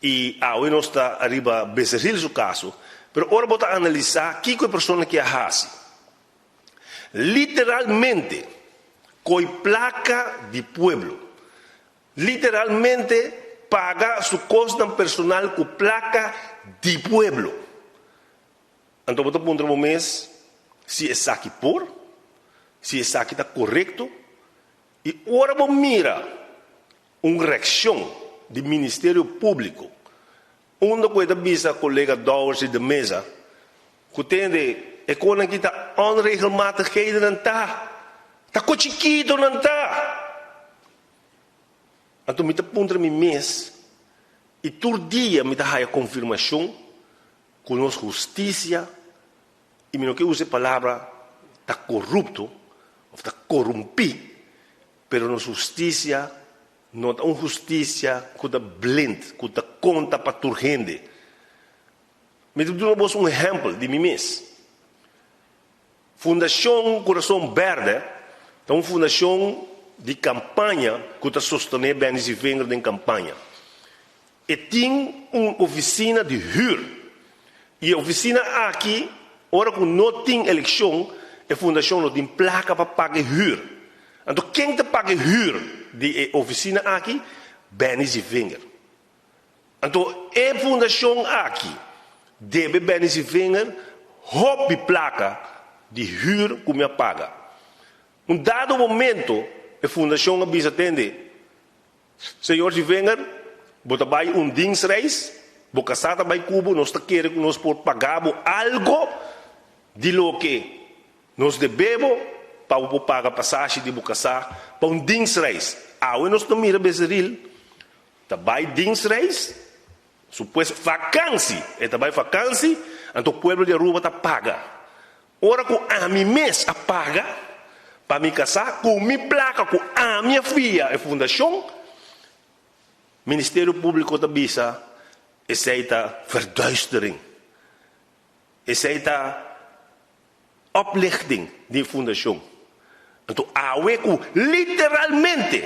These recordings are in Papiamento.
I awe nos ta ariba Becerril su kaso, pero ora bo ta analisá kiko e persona aki a hasi, literalmente koi plaka di pueblo, literalmente paga su kosnan personal ku plaka di pueblo. Anto bo ta puntra bo mes si esaki por, si esaki ta korekto, i ora bo mira Un reaccion di Ministerio Publico unda cu e ta bisa colega Dowers y De Meza cu tende e conan aki ta onregelmatigheden nan ta, ta cu chikito nan ta. Anto mi ta puntra mi mes y tur dia mi ta haya confirmacion cu nos husticia, y mi no ke usa e palabra ta corupto of ta corumpi, Pero nos hustisia no ta un hustisia ku ta blind, ku ta konta pa tur hende. Mi ta duna bos un ehèmpel di mi mes. Fundashon Kurason Bèrdè ta un fundashon di kampaña ku ta sostené Benny Zievinger den kampaña. E tin un ofisina di hür i e ofisina aki ora ku no tin elekshon e fundashon no tin plaka pa paga e hür. Anto ken ta paga e hür di e ofisina aki? Benny Zievinger. Anto e fundashon aki debe Benny Zievinger hopi plaka di hür ku mi a paga. Un dado momento e fundashon a bisa tende. Señor Zievinger, bo ta bai un dienstreis, bo kasá ta bai ku bo, nos ta kere ku nos por paga bo algo di loke nos debe bo pa bo por paga pasashi di bo kasá pa un dienstreis. Awe nos ta mira Becerril ta bai dienstreis, supuesto vakansi, e ta bai vakansi, anto pueblo di Aruba ta paga. Ora ku ami mes a paga pa mi kasá ku mi plaka ku ami a fia e fundashon, Ministerio Públiko ta bisa esei ta verduistering, esei ta oplichting di e fundashon. Anto awe ku literalmente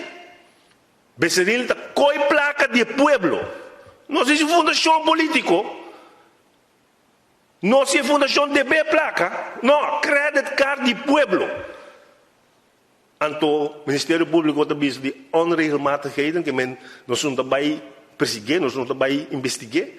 Becerril ta koi plaka di e pueblo, nos di su fundashon polítiko, No si e fundashon debe plaka, no, credit card di pueblo. Anto Ministerio Publico ta bisa di onregelmatigheden ke men nos no ta bai persigué, nos no ta bai investigué.